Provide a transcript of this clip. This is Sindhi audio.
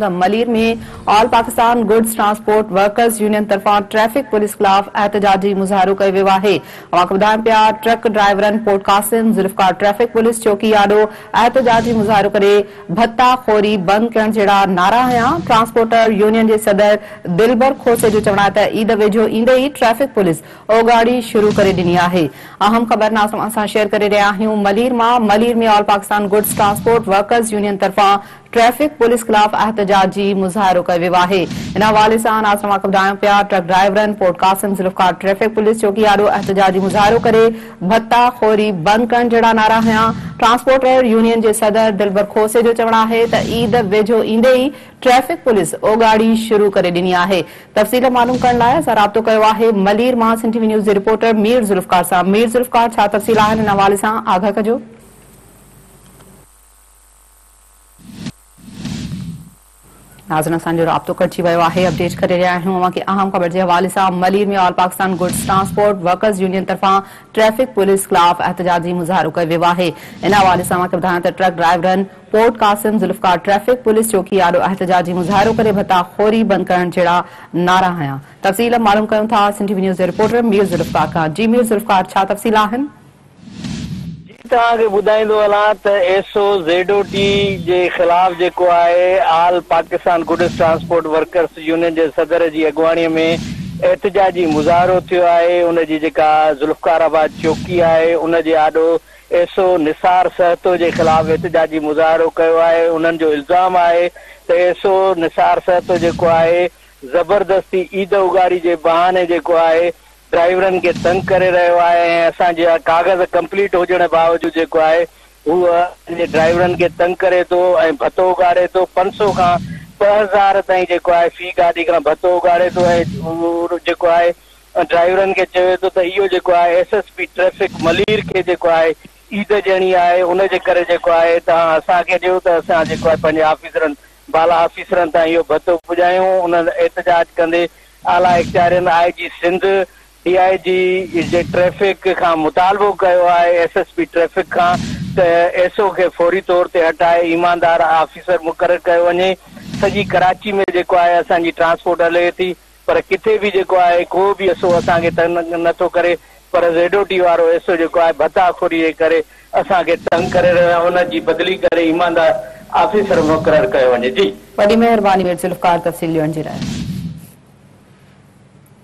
ته Malir ۾ all Pakistan goods transport workers union طرفان ٽريفڪ پوليس خلاف احتجاجي مظاهرو ڪيو ويو آهي. اوهان کي ٻڌايون پيا ٽرڪ ڊرائيورن port Qasim Zulfiqar traffic police چوڪي آڏو احتجاجي مظاهرو ڪري ڀتا خوري بند ڪرڻ جهڙا نعرا هنيا. ٽرانسپورٽر يونين جي صدر دلبر کوسي جو چوڻ آهي ته عيد ويجهو ايندي ئي ٽريفڪ پوليس اوڳاڙي شروع ڪري ڏني آهي. اهم خبر ناظرين اسان شيئر ڪري رهيا آهيون ملير مان Malir ۾ all Pakistan goods transport workers union طرفان ٽريفڪ پوليس خلاف احتجاجي مظاهرو ڪيو ويو آهي. ان حوالي سان ناظرين اوهان کي ٻڌايون پيا ٽرڪ ڊرائيورن port Qasim Zulfiqar traffic police چوڪي آڏو احتجاجي مظاهرو ڪري ڀتا خوري بند ڪرڻ جهڙا نعرا هنيا. ٽرانسپورٽر يونين جي صدر دلبر کوسي جو چوڻ آهي ته عيد ويجهو ايندي ئي ٽريفڪ پوليس اوڳاڙي شروع ڪري ڏني آهي. تفصيل معلوم ڪرڻ لاء اسان رابطو ڪيو آهي ملير مان سنڌ ٽي وي نيوز جي رپورٽر مير ذوالفقار سان. مير ذوالفقار ڇا تفصيل آهن ان حوالي سان آگاهه ڪجو. ناظرين اسان جو رابطو ڪٽجي ويو آهي اپڊيٽ ڪري رهيا آهيون اوهان کي اهم خبر جي حوالي سان Malir ۾ all Pakistan goods transport workers union طرفان ٽريفڪ پوليس خلاف احتجاجي مظاهرو ڪيو ويو آهي ان حوالي سان اوهان کي ٻڌايان ته ٽرڪ ڊرائيورن port Qasim Zulfiqar traffic police چوڪي آڏو احتجاجي مظاهرو ڪري ڀتا خوري بند ڪرڻ جهڙا نعرا هنيا تفصيل معلوم ڪيون ٿا سنڌ ٽي وي نيوز جي رپورٽر مير ذوالفقار کان جي مير ذوالفقار ڇا تفصيل آهن. جي توهان کي ٻڌائيندو هلان ته S O Z O T جي خلاف جيڪو آهي all Pakistan goods transport workers union جي صدر جي اڳواڻي ۾ احتجاجي مظاهرو ٿيو آهي ان جي جيڪا ذوالفقار آباد چوڪي آهي ان جي آڏو ايس او نثار سهتو جي خلاف احتجاجي مظاهرو ڪيو آهي انهن جو الزام آهي ته ايس او نثار سهتو جيڪو آهي زبردستي عيد اوڳاڙي جي بهاني جيڪو آهي ڊرائيورن کي تنگ ڪري رهيو آهي ۽ اسان جا ڪاغذ ڪمپليٽ هجڻ باوجود جيڪو آهي هو اسان جي ڊرائيورن کي تنگ ڪري ٿو ۽ ڀتو اڳاڙي ٿو 500 کان 2000 تائين جيڪو آهي في گاڏي کان ڀتو اڳاڙي ٿو ۽ جيڪو آهي ڊرائيورن کي چوي ٿو ته اهو جيڪو آهي S S P traffic Malir کي جيڪو آهي عيد ڏيڻي آهي ان جي ڪري جيڪو آهي توهان اسان کي ڏيو ته اسان جيڪو آهي پنهنجي آفيسرن بالا آفيسرن تائين اهو ڀتو پڄايون انهن احتجاج ڪندي اعليٰ اختيارين I G Sindh, D I جي جي ٽريفڪ کان مطالبو ڪيو آهي ايس ايس پي ٽريفڪ کان ته ايس او کي فوري طور تي هٽائي ايماندار آفيسر مقرر ڪيو وڃي سڄي ڪراچي ۾ جيڪو آهي اسان جي ٽرانسپورٽ هلي ٿي پر ڪٿي به جيڪو آهي ڪو به ايس او اسان کي تنگ نه ٿو ڪري پر زيڊ او ٽي وارو ايس او جيڪو آهي ڀتا خوري جي ڪري اسان کي تنگ ڪري رهيو آهي ان جي بدلي ڪري ايماندار آفيسر مقرر ڪيو وڃي جي. وڏي مهرباني مير ذوالفقار تفصيل ڏيڻ جي لاء.